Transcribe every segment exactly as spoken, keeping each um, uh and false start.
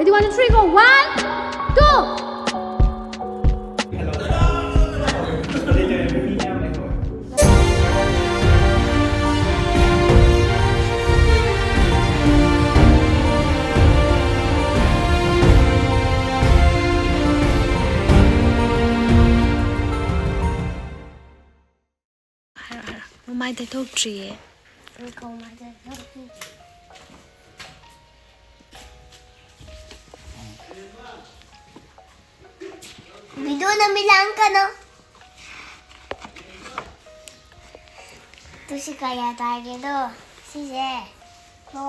Ready, one, two, three, go. One, two. ꯍꯥꯏꯔꯣ, ꯍꯥꯏꯔꯣ꯫ ꯃꯃꯥꯏ ꯇꯩꯊꯣꯛꯇ꯭ꯔꯤꯌꯦ꯫ ꯚꯤꯗꯤꯑꯣ ꯅꯝꯃꯤ, ꯂꯥꯡꯒꯅꯣ꯫ ꯇꯨ ꯁꯤ ꯀꯌꯥ ꯇꯥꯒꯦꯗꯣ? ꯁꯤꯁꯦ꯫ ꯍꯣ꯫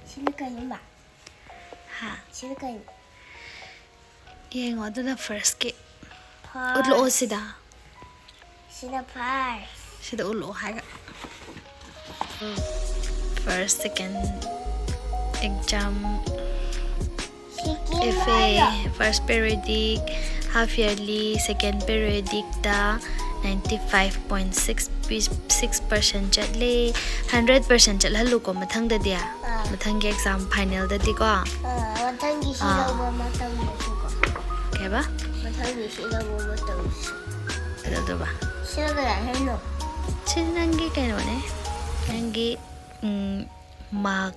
ꯁꯤꯅ ꯀꯩꯅꯣꯕ? ꯍꯥ? ꯁꯤꯅ ꯀꯩꯅꯣ? ꯌꯦꯡꯉꯣ, ꯑꯗꯨꯅ ꯐꯥꯔꯁꯀꯤ꯫ ꯐꯥꯔꯁ꯫ ꯎꯠꯂꯛꯑꯣ ꯁꯤꯗ꯫ ꯁꯤꯅ ꯐꯥꯔꯁ꯫ ꯁꯤꯗ ꯎꯠꯂꯛꯑꯣ ꯍꯥꯏꯒ꯫ First, second, exam, second F A, ꯍꯥꯏꯔꯣ? ꯐꯥꯔꯁ ꯄꯦꯔꯤꯌꯣꯗꯤꯛ, ꯍꯥꯐ ꯌꯔꯂꯤ, ꯁꯦꯀꯦꯟ ꯄꯦꯔꯤꯌꯣꯗꯤꯛꯇ ninety five point six, six percent ꯆꯠꯂꯦ꯫ Hundred percent ꯆꯠꯍꯜꯂꯨꯀꯣ ꯃꯊꯪꯗꯗꯤ꯫ ꯑꯥ꯫ ꯃꯊꯪꯒꯤ ꯑꯦꯛꯖꯥꯝ ꯐꯥꯏꯅꯦꯜꯗꯗꯤꯀꯣ꯫ ꯑꯥ, ꯃꯊꯪꯒꯤ ꯁꯤ ꯑꯥ꯫ ꯂꯧꯕ ꯃꯇꯝꯗꯁꯨꯀꯣ꯫ ꯀꯩꯕ? ꯃꯊꯪꯒꯤ ꯁꯤ ꯂꯧꯕ ꯃꯇꯝꯗꯁꯨ꯫ ꯀꯩꯗꯧꯗꯧꯕ? ꯁꯤꯅ ꯀꯅꯥ ꯍꯥꯏꯅꯣ? ꯁꯤ ꯅꯪꯒꯤ ꯀꯩꯅꯣꯅꯦ꯫ ꯅꯪꯒꯤ, ꯎꯝ, mark.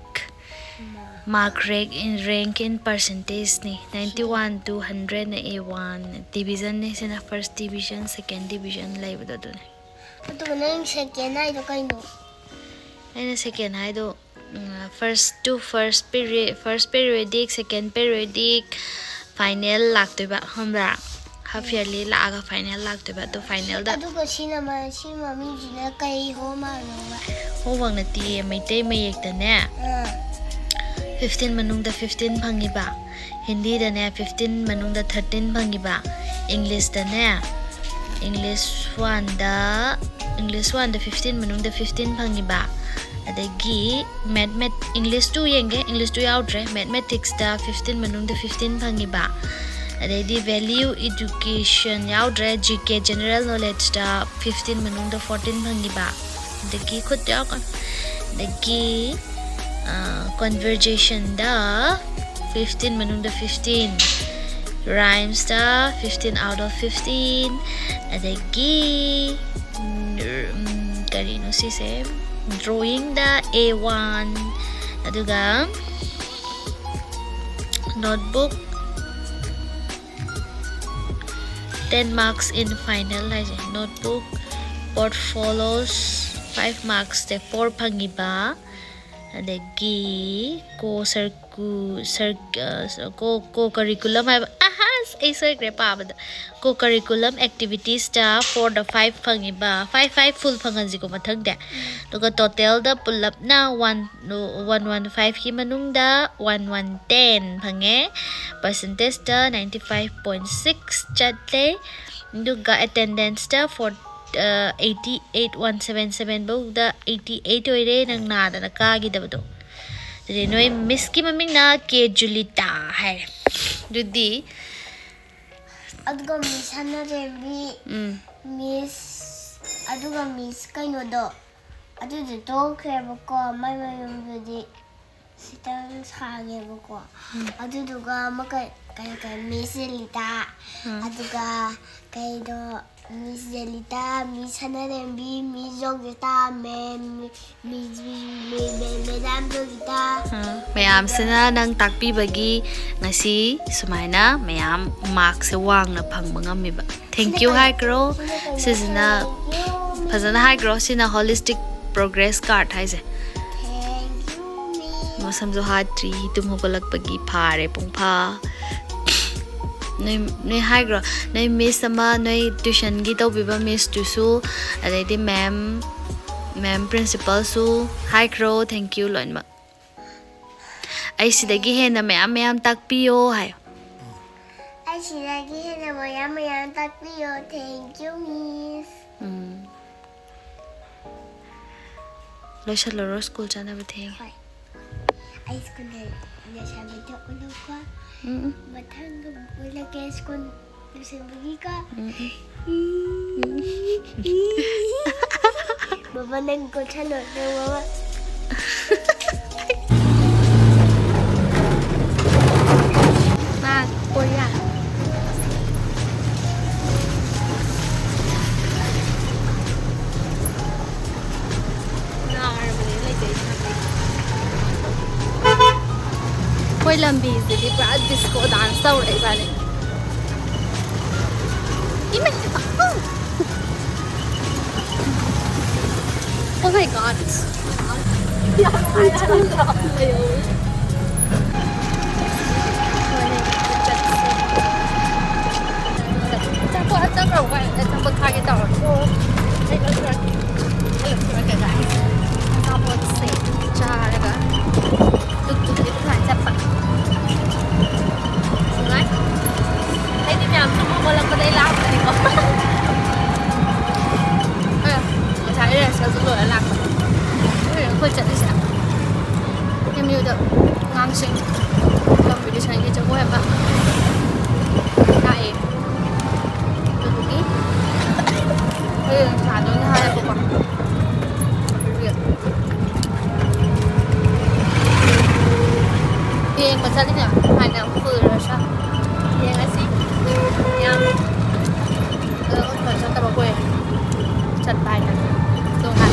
Mark. Mark rank in, rank in ꯄꯥꯔꯁꯦꯟꯇꯦꯖꯅꯤ꯫ Ninety one to hundredꯅ ꯑꯦ ꯋꯥꯟ ꯗꯤꯕꯤꯖꯟꯅꯤ꯫ ꯁꯤꯅ ꯐꯥꯔꯁ ꯗꯤꯕꯤꯖꯟ, ꯁꯦꯀꯦꯟ ꯗꯤꯕꯤꯖꯟ ꯂꯩꯕꯗꯣ ꯑꯗꯨꯅꯦ꯫ ꯑꯗꯨꯒ ꯅꯪ ꯁꯦꯀꯦꯟ ꯍꯥꯏꯗꯣ ꯀꯩꯅꯣ? ꯑꯩꯅ ꯁꯦꯀꯦꯟ ꯍꯥꯏꯗꯣ, ꯎꯝ, ꯐꯥꯔꯁ ꯇꯨ ꯐꯥꯔꯁ ꯄꯦꯔꯤ-, ꯐꯥꯔꯁ ꯄꯦꯔꯤꯌꯣꯗꯤꯛ, ꯁꯦꯀꯦꯟ ꯄꯦꯔꯤꯌꯣꯗꯤꯛ, ꯐꯥꯏꯅꯦꯜ ꯂꯥꯛꯇꯣꯏꯕ, ꯈꯪꯕ꯭ꯔꯥ? ꯍꯥꯐ ꯌꯔꯂꯤ ꯂꯥꯛꯑꯒ ꯐꯥꯏꯅꯦꯜ ꯂꯥꯛꯇꯣꯏꯕ꯫ ꯑꯗꯨ ꯐꯥꯏꯅꯦꯜꯗ ꯑꯗꯨꯒ ꯁꯤꯅ ꯃ-, ꯁꯤ ꯃꯃꯤꯡꯁꯤꯅ ꯀꯩ ꯍꯣꯝꯋꯥꯔꯛꯅꯣꯕ? ꯍꯣꯝꯋꯥꯔꯛ ꯅꯠꯇꯤꯌꯦ, ꯃꯩꯇꯩ ꯃꯌꯦꯛꯇꯅꯦ꯫ ꯑꯥ꯫ Fifteen ꯃꯅꯨꯡꯗ fifteen ꯐꯪꯉꯤꯕ, ꯍꯤꯟꯗꯤꯗꯅꯦ fifteen ꯃꯅꯨꯡꯗ thirteen ꯐꯪꯉꯤꯕ, ꯏꯪꯂꯤꯁꯇꯅꯦ, ꯏꯪꯂꯤꯁ ꯋꯥꯟꯗ, ꯏꯪꯂꯤꯁ ꯋꯥꯟꯗ fifteen ꯃꯅꯨꯡꯗ fifteen ꯐꯪꯉꯤꯕ, ꯑꯗꯒꯤ ꯃꯦꯠꯃꯦꯠ-, ꯏꯪꯂꯤꯁ ꯇꯨ ꯌꯦꯡꯒꯦ, ꯏꯪꯂꯤꯁ ꯇꯨ ꯌꯥꯎꯗ꯭ꯔꯦ, ꯃꯦꯠꯃꯦꯇꯤꯛꯁꯇ fifteen ꯃꯅꯨꯡꯗ fifteen ꯐꯪꯉꯤꯕ, ꯑꯗꯩꯗꯤ ꯚꯦꯂ꯭ꯌꯨ ꯏꯗꯨꯀꯦꯁꯟ ꯌꯥꯎꯗ꯭ꯔꯦ, ꯖꯤ ꯀꯦ ꯖꯦꯅꯔꯦꯜ ꯅꯣꯂꯦꯖꯇ fifteen ꯃꯅꯨꯡꯗ fourteen ꯐꯪꯉꯤꯕ, ꯑꯗꯒꯤ ꯈꯨꯠ ꯌꯥꯎꯔꯛꯀꯅꯨ, ꯑꯗꯒꯤ, Conversationꯗ fifteen ꯃꯅꯨꯡꯗ fifteen, rhymesꯇ fifteen out of fifteen, ꯑꯗꯒꯤ ꯎꯝ, ꯎꯝ, ꯀꯔꯤꯅꯣ ꯁꯤꯁꯦ, drawingꯗ A one, ꯑꯗꯨꯒ notebook ten marks in final ꯍꯥꯏꯁꯦ, notebook, portfolios five marksꯁꯦ four ꯐꯪꯉꯤꯕ, ꯑꯗꯒꯤ co circu ꯁꯔ ꯀꯣ ꯀꯣ ꯀꯔꯤꯀꯨꯂꯝ ꯍꯥꯏꯕ, ꯑꯍꯁ, ꯑꯩ ꯁꯣꯏꯈ꯭ꯔꯦ ꯄꯥꯕꯗ꯫ ꯀꯣ ꯀꯔꯤꯀꯨꯂꯝ ꯑꯦꯛꯇꯤꯚꯤꯇꯤꯁꯇ ꯐꯣꯔꯗ ꯐꯥꯏꯚ ꯐꯪꯉꯤꯕ, ꯐꯥꯏꯚ ꯐꯥꯏꯚ ꯐꯨꯜ ꯐꯪꯍꯟꯁꯤꯀꯣ ꯃꯊꯪꯗꯤ꯫ ꯑꯗꯨꯒ ꯇꯣꯇꯦꯜꯗ ꯄꯨꯂꯞꯅ ꯋꯥꯟ ꯋꯥꯟ ꯋꯥꯟ ꯐꯥꯏꯚꯀꯤ ꯃꯅꯨꯡꯗ ꯋꯥꯟ ꯋꯥꯟ ꯇꯦꯟ ꯐꯪꯉꯦ꯫ ꯄꯥꯔꯁꯦꯟꯇꯦꯖꯇ ꯅꯥꯏꯟꯇꯤ ꯐꯥꯏꯚ ꯄꯣꯏꯟ ꯁꯤꯛꯁ ꯆꯠꯂꯦ꯫ ꯑꯗꯨꯒ ꯑꯦꯇꯦꯟꯗꯦꯟꯁꯇ for eighty eight, one seven seven ꯐꯥꯎꯗ ꯑꯩꯠꯇꯤ ꯑꯩꯠ ꯑꯣꯏꯔꯦ, ꯅꯪ ꯅꯥꯗꯅ ꯀꯥꯈꯤꯗꯕꯗꯣ꯫ ꯑꯗꯨꯗꯤ ꯅꯣꯏ ꯃꯤꯁꯀꯤ ꯃꯃꯤꯡꯅ ꯀꯦ ꯖꯨꯂꯤꯇꯥ ꯍꯥꯏꯔꯦ꯫ ꯑꯗꯨꯗꯤ ꯑꯗꯨꯒ ꯃꯤꯁ ꯁꯅꯥꯔꯦꯝꯕꯤ, ꯎꯝ ꯃꯤꯁ, ꯑꯗꯨꯒ ꯃꯤꯁ ꯀꯩꯅꯣꯗꯣ, ꯑꯗꯨꯗꯤ ꯇꯣꯛꯈ꯭ꯔꯦꯕꯀꯣ, ꯃꯥꯏ ꯃꯌꯨꯝꯗꯨꯗꯤ ꯈꯤꯇꯪ ꯁꯥꯡꯉꯦꯕꯀꯣ꯫ ꯑꯗꯨꯗꯨꯒ ꯑꯃ ꯀꯩ ꯀꯩ ꯀꯩ ꯃꯤꯁ ꯖꯦꯂꯤꯇꯥ, ꯎꯝ ꯑꯗꯨꯒ ꯀꯩꯗꯣ, ꯃꯤꯁ ꯖꯦꯂꯤꯇꯥ, ꯃꯤꯁ ꯁꯅꯥꯔꯦꯝꯕꯤ, ꯃꯤꯁ ꯖꯣꯒꯤꯇꯥ, ꯃꯦꯝ, ꯃꯤꯁ, ꯃꯦ- ꯃꯦ- ꯃꯦꯗꯥꯝ ꯖꯣꯒꯤꯇꯥ꯫ ꯎꯝ, ꯃꯌꯥꯝꯁꯤꯅ ꯅꯪ ꯇꯥꯛꯄꯤꯕꯒꯤ ꯉꯁꯤ ꯁꯨꯃꯥꯏꯅ ꯃꯌꯥꯝ ꯃꯥꯔꯛꯁꯦ ꯋꯥꯡꯅ ꯐꯪꯕ ꯉꯝꯃꯤꯕ꯫ Thank you ꯍꯥꯏꯈ꯭ꯔꯣ꯫ ꯁꯤꯁꯤꯅ ꯐꯖꯅ ꯍꯥꯏꯈ꯭ꯔꯣ꯫ ꯁꯤꯅ Holistic Progress Card ꯍꯥꯏꯁꯦ꯫ Thank you, miss. ꯃꯁꯝꯁꯨ ꯍꯥꯠꯇ꯭ꯔꯤ, ꯇꯨꯝ ꯍꯧꯒꯠꯂꯛꯄꯒꯤ ꯐꯥꯔꯦ ꯄꯨꯡ ꯐꯥ꯫ ꯅꯣꯏ ꯅꯣꯏ ꯍꯥꯏꯈ꯭ꯔꯣ, ꯅꯣꯏ ꯃꯤꯁ ꯑꯃ, ꯅꯣꯏ ꯇ꯭ꯋꯤꯁꯟꯒꯤ ꯇꯧꯕꯤꯕ ꯃꯤꯁꯇꯨꯁꯨ, ꯑꯗꯩꯗꯤ ꯃꯦꯝ, ꯃꯦꯝ ꯄ꯭ꯔꯤꯟꯁꯤꯄꯜꯁꯨ ꯍꯥꯏꯈ꯭ꯔꯣ, thank you ꯂꯣꯏꯅꯃꯛ꯫ ꯑꯩ ꯁꯤꯗꯒꯤ ꯍꯦꯟꯅ ꯃꯌꯥꯝ ꯃꯌꯥꯝ ꯇꯥꯛꯄꯤꯌꯣ ꯍꯥꯏꯌꯣ꯫ ꯑꯩ ꯁꯤꯗꯒꯤ ꯍꯦꯟꯅ ꯃꯌꯥꯝ ꯃꯌꯥꯝ ꯇꯥꯛꯄꯤꯌꯣ, thank you, miss. ꯎꯝ꯫ ꯂꯣꯏꯁꯜꯂꯨꯔꯣ, ꯁ꯭ꯀꯨꯜ ꯆꯠꯅꯕ ꯊꯦꯡꯉꯦ꯫ ꯍꯣꯏ꯫ ꯑꯩ ꯁ꯭ꯀꯨꯜꯗ ꯂꯣꯏꯁꯜꯂꯒ ꯎꯠꯂꯨꯀꯣ꯫ ꯎꯝ, ꯎꯝ꯫ ꯃꯊꯪꯒ ꯑꯃꯨꯛ ꯎꯠꯂꯒꯦ ꯁ꯭ꯀꯨꯜ ꯂꯣꯏꯁꯤꯟꯕꯒꯤꯀꯣ꯫ ꯎꯝ, ꯎꯝ꯫ ꯃꯃꯥ, ꯅꯪ ꯀꯣꯠꯁꯜꯂꯣ, ꯅꯪ ꯃꯃꯥ꯫ ꯑꯩꯈꯣꯏ ꯂꯝꯕꯤꯁꯤꯗꯤ ꯄꯨꯔꯥ ꯗꯤꯁꯀꯣ ꯗꯥꯟꯁ ꯇꯧꯔꯦ ꯏꯕꯥꯅꯤ꯫ ꯏꯃꯩ! Oh my God! ꯑꯆꯥꯄꯣꯠ, ꯑꯆꯥꯄꯣꯠ ꯊꯥꯒꯦ ꯇꯧꯔꯒ ꯑꯩ ꯂꯧꯊꯣꯔꯛꯀꯦ꯫ ꯑꯩ ꯂꯧꯊꯣꯔꯛꯀꯦ, guys꯫ ꯑꯆꯥꯄꯣꯠꯁꯦ ꯆꯥꯔꯒ ꯇꯨꯛ ꯇꯨꯛ ꯇꯨꯛ ꯇꯨꯛ ꯆꯠꯄ꯫ ꯅꯨꯡꯉꯥꯏ꯫ ꯑꯩꯗꯤ ꯃꯌꯥꯝ ꯇꯨꯝ ꯍꯧꯒꯠꯂꯛꯄꯗ ꯑꯩ ꯂꯥꯛꯄꯅꯤꯀꯣ꯫ ꯑ, ꯉꯁꯥꯏ rehearsal ꯁꯨ ꯂꯣꯏꯔ ꯂꯥꯛꯄꯅꯦ꯫ ꯑꯗꯨꯒ ꯑꯩꯈꯣꯏ ꯆꯠꯂꯤꯁꯦ M U ꯗ ꯑꯉꯥꯡꯁꯤꯡ competition ꯒꯤ ꯖꯒꯣꯏ ꯑꯃ ꯂꯥꯛꯑꯦ꯫ ꯑꯗꯨꯗꯨꯒꯤ ꯑꯩ ꯁꯥꯗꯣꯏꯅꯦ ꯍꯥꯏꯌꯦꯕꯀꯣ꯫ ꯑꯗꯨꯒꯤ ꯌꯦꯡꯕ ꯆꯠꯂꯤꯅꯦ꯫ ꯍꯥꯏꯅ ꯐꯨꯜ ꯔꯁ ꯌꯦꯡꯉꯁꯤ꯫ ꯌꯥꯝ, ꯑꯗꯣ ꯑꯩꯈꯣꯏ ꯆꯠꯇꯕ ꯀꯨꯏꯔꯦ꯫ ꯆꯠꯄ ꯍꯥꯏꯅ ꯇꯣꯉꯥꯟ꯫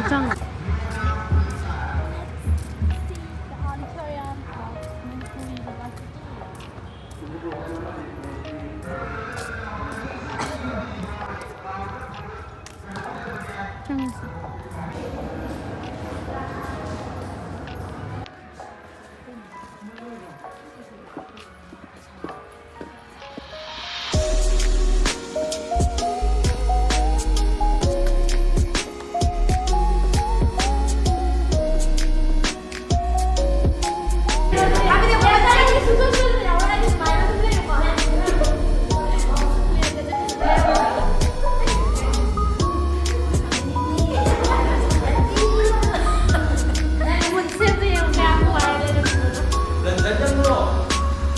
ꯆꯪꯉꯣ꯫ ꯆꯪꯉꯁꯤ꯫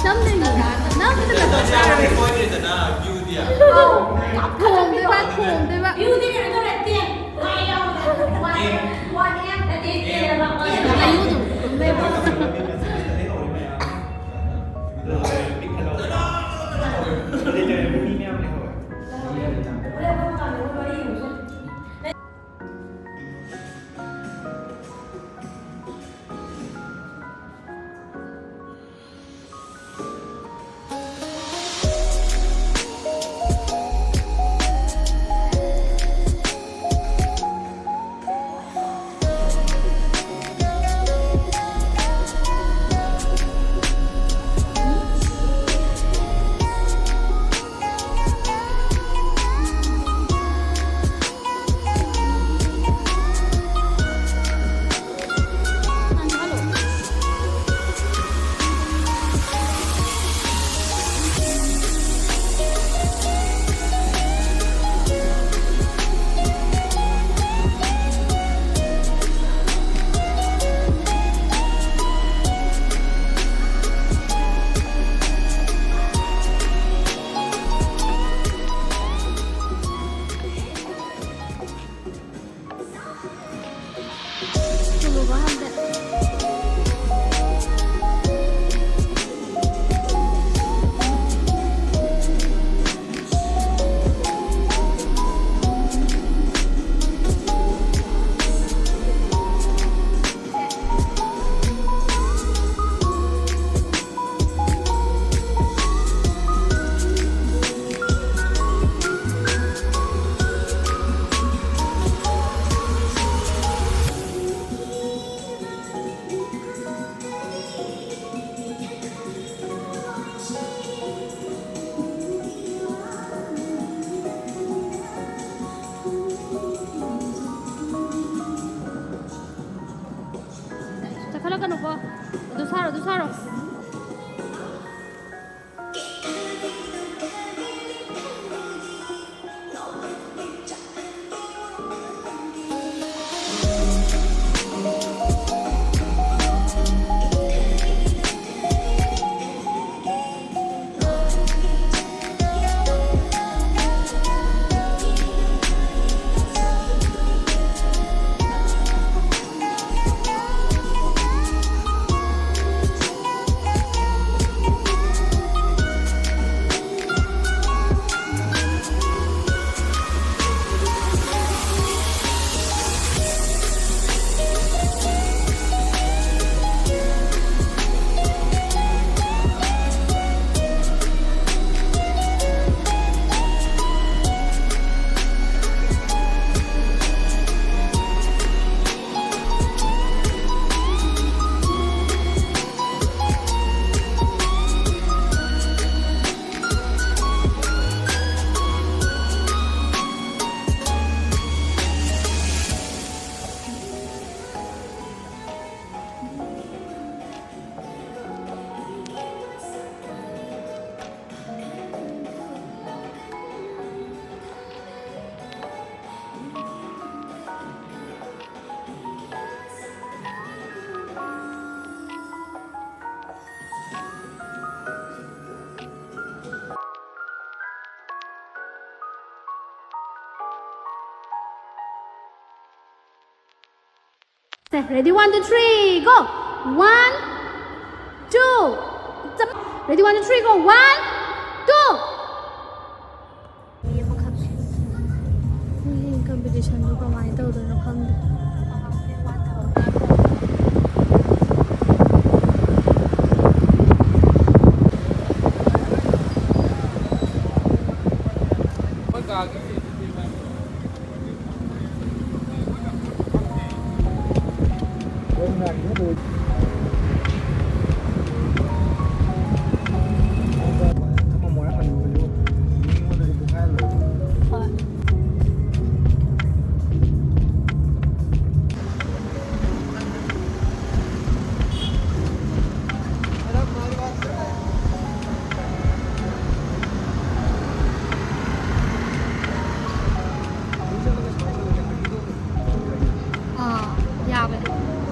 ꯅꯝꯗꯣꯏꯅꯤ꯫ ꯅꯝꯕꯗ ꯅꯠꯇ꯭ꯔꯣ ꯆꯥꯔꯒꯦ? ꯊꯣꯡꯗꯣꯏꯕ, ꯊꯣꯡꯗꯣꯏꯕ꯫ ꯑꯌꯨꯗꯨ꯫ ꯆꯠꯂꯛꯀꯅꯨꯀꯣ꯫ ꯑꯗꯨ ꯁꯥꯔꯣ, ꯑꯗꯨ ꯁꯥꯔꯣ꯫ Ready, one, two, three, go. One, two. Ready, one, two, three, go. One, two. ꯃꯤ ꯑꯃꯈꯛ ꯃꯤ ꯀꯝꯄꯤꯇꯤꯁꯟꯗꯣ ꯀꯃꯥꯏꯅ ꯇꯧꯗꯣꯏꯅꯣ ꯈꯪꯗꯦ꯫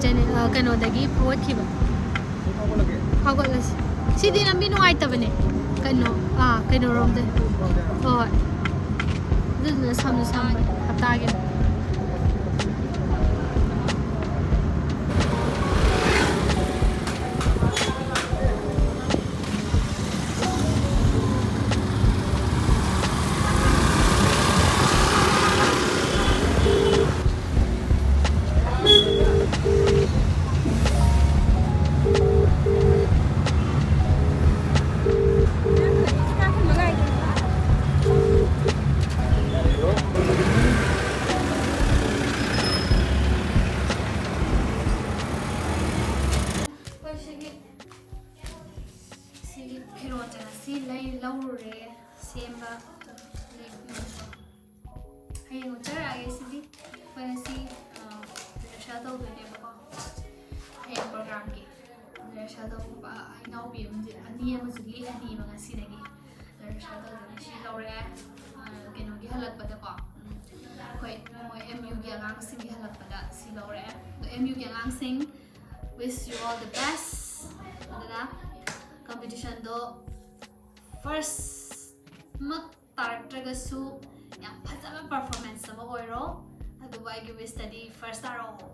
ꯀꯩꯅꯣꯗꯒꯤ ꯐꯥꯎꯒꯠꯈꯤꯕ꯫ ꯐꯥꯎꯒꯠꯂꯁꯤ꯫ ꯁꯤꯗꯤ ꯂꯝꯕꯤ ꯅꯨꯡꯉꯥꯏꯇꯕꯅꯦ꯫ ꯀꯩꯅꯣ, ꯑꯥ, ꯀꯩꯅꯣꯔꯣꯝꯗ꯫ ꯍꯣꯏ, ꯍꯣꯏ꯫ ꯑꯗꯨꯗꯨꯅ ꯁꯝꯁꯨ ꯁꯝꯕꯅꯦ ꯍꯞꯇꯥꯒꯤꯅ꯫ ꯑꯩꯈꯣꯏ ꯁꯤꯒꯤ, ꯁꯤꯒꯤ ꯐꯤꯔꯣꯜꯁꯦ ꯉꯁꯤ ꯂꯩ ꯂꯧꯔꯨꯔꯦ ꯁꯦꯝꯕ꯫ ꯍꯌꯦꯡ ꯎꯠꯆꯔꯛꯑꯒꯦ ꯁꯤꯗꯤ꯫ ꯑꯩꯈꯣꯏ ꯉꯁꯤ, ꯑ, rehearsal ꯇꯧꯗꯣꯏꯅꯦꯕꯀꯣ꯫ ꯍꯌꯦꯡ programꯒꯤ rehearsal ꯇꯧꯕ ꯏꯅꯥꯎꯄꯤ ꯑꯃꯁꯨ, ꯑꯅꯤ ꯑꯃꯁꯨ ꯂꯦꯛꯑꯅꯤꯕ ꯉꯁꯤꯗꯒꯤ꯫ Rehearsal ꯇꯧꯗꯣꯏꯅꯦ꯫ ꯁꯤ ꯂꯧꯔꯦ, ꯑ, ꯀꯩꯅꯣꯒꯤ ꯍꯜꯂꯛꯄꯗꯀꯣ꯫ ꯎꯝ, ꯑꯩꯈꯣꯏ ꯃꯣꯏ MUꯒꯤ ꯑꯉꯥꯡꯁꯤꯡꯒꯤ ꯍꯜꯂꯛꯄꯗ ꯁꯤ ꯂꯧꯔꯦ꯫ ꯑꯗꯣ MUꯒꯤ ꯑꯉꯥꯡꯁꯤꯡ, wish you all the best꯫ ꯑꯗꯨꯅ competitionꯗꯣ first ꯃꯛ ꯇꯥꯔꯛꯇ꯭ꯔꯒꯁꯨ ꯌꯥꯝ ꯐꯖꯕ performance ꯑꯃ ꯑꯣꯏꯔꯣ꯫ ꯑꯗꯨꯕꯨ ꯑꯩꯒꯤ wishꯇꯗꯤ first ꯇꯥꯔꯛꯑꯣ꯫